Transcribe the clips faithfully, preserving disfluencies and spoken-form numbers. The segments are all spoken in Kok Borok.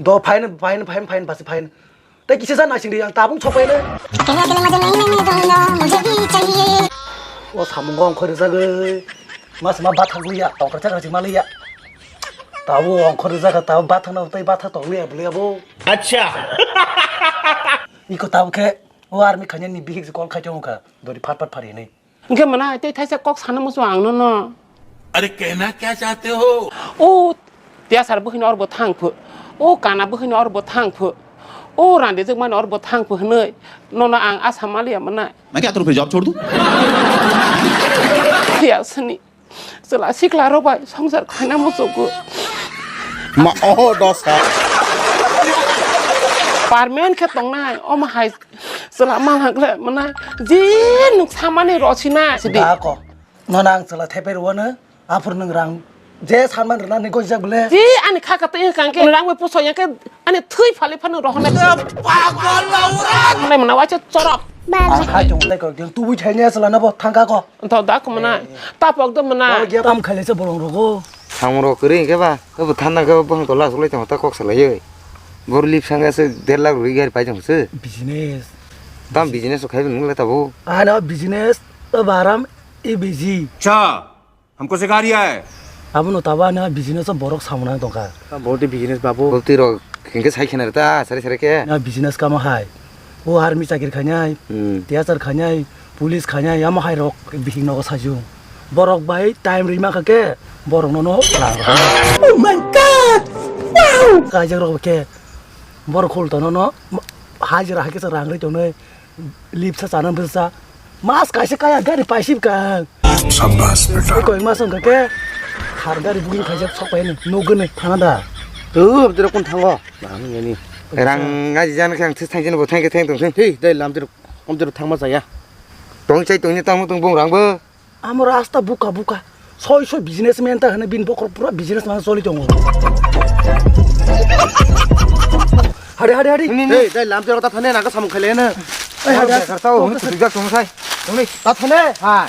Do fine, fine, fine, fine, basi fine. Tei kisa ja naising di, ang tabung sok pai ne. O samungo ongkhor rijagwi. Mas ma bathang liya, tongkar chakra chima liya. Tabung ongkhor rijak, tabung bathang na tei bathang tong liya, bwlai abo. Acha. Iko tabung khe, o army khanya ni bihik kol khai chong kha, dori phat phat phari ni. Hingke mwnai tei thaisa kok sana muchung ang nono. Are kehna kya chahte ho? O tiyasar bukhino orbo thang phu. O kana bukhino orbo thang phu. O randijwk mani orbo thang phu hwnwi nono ang asa maliya mwnai. Main kya atur phir job chhod du? Tiyasani. Chwla sikla rok bai songsar khaina muchungo. Ma, oho, dosa. Permanent khe tongnai, omo hai chwla malhang le mwnai. Je nuk samani rosina sidi. Da ko. Nono ang chwla thepai rwano, aphuru nwng rang je sanman rwnani gojak bole. Je ani kha kata yang kangke rang bai puso yang ke ani thui phali phano rohonai. Pagol laura. Mwnai mwnai wacha chorok. Ang hai tong lai ko, tubui thaini chwla no bo thangka ko. Tho da ko mwnai. Ta pok do mwnai. Tam khaile se bolong rogo. Samung rok kwrwi hwnkhe ba, khe bo thanda khe bo bohong tola achuklai tongo ta kok salaiwi. Bor lip sangkhe se der lakh rwi gari pai tong se. Business. Tam business o khai nung le tabo. Ano business to baram i busy. Cha, hamko sikha riya hai. Abono tabo ano business o borok samung nang tongkha. Tam bol te business babu. Bolti rok hingke sai khena ta sari sari khe. Na business kamo hai. O army chakiri khainai, Hmm. T S R khainai, police khainai, amo hai rok bihik nogo sajung. Borok bai time rima kha khe, borok no no rang rok. Oh my God! Wow! Kaijak rok khe, borok khol tono no, hajira hai khe rang rwi tongnai, lip sa chana bwsa, mas kaisa kaya gari paisip ka. Shabash beta. Koi mas wngkha khe, thar gari booking khaijak sok pai ni, nugwi ni thana da. Tu, abdira kun thango? Nang yani. Rang ngaji jan khe ang this thang jani bo thang khe thang tong thang. Hei, dai lam dir, om dir thangma jaya. Tong chai tong ni tang tong bong rang bo. Amo rasta buka buka. Soi soi businessman ta hene bin bokrok pura businessman soli tongo. Hari hari hari. Ni, ni. Hei, dai lam dir ta thane nang ka samung khaile na. Ei hari hari. Kar ta o, hung tu jak tong sai. Tong ni. Ta thane. Hai.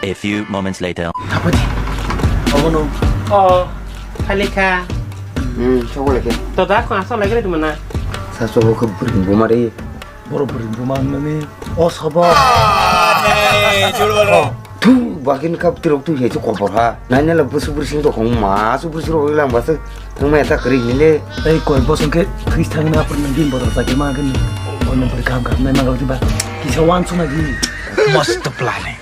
A few moments later. Thapadi. Abono. O, Khalika. Hmm, sokole khe. To da ko asa lagre tu mana? Sa sobo khe bwrwi buma ri. Boro bwrwi buma nani. O sobo. Nei, jul bolo. Thu, bakin kap tirok tu he chu kopor ha. Nai nela busu bursing to khong ma, su bursing rok lang basa. Thang ma ta kri ni le. Ei koi bosong khe thris thang na pur nang din bodol sa khe ma khe ni. O number kam kam nai ma ga ba. Kisa wan suna di. Mast planning.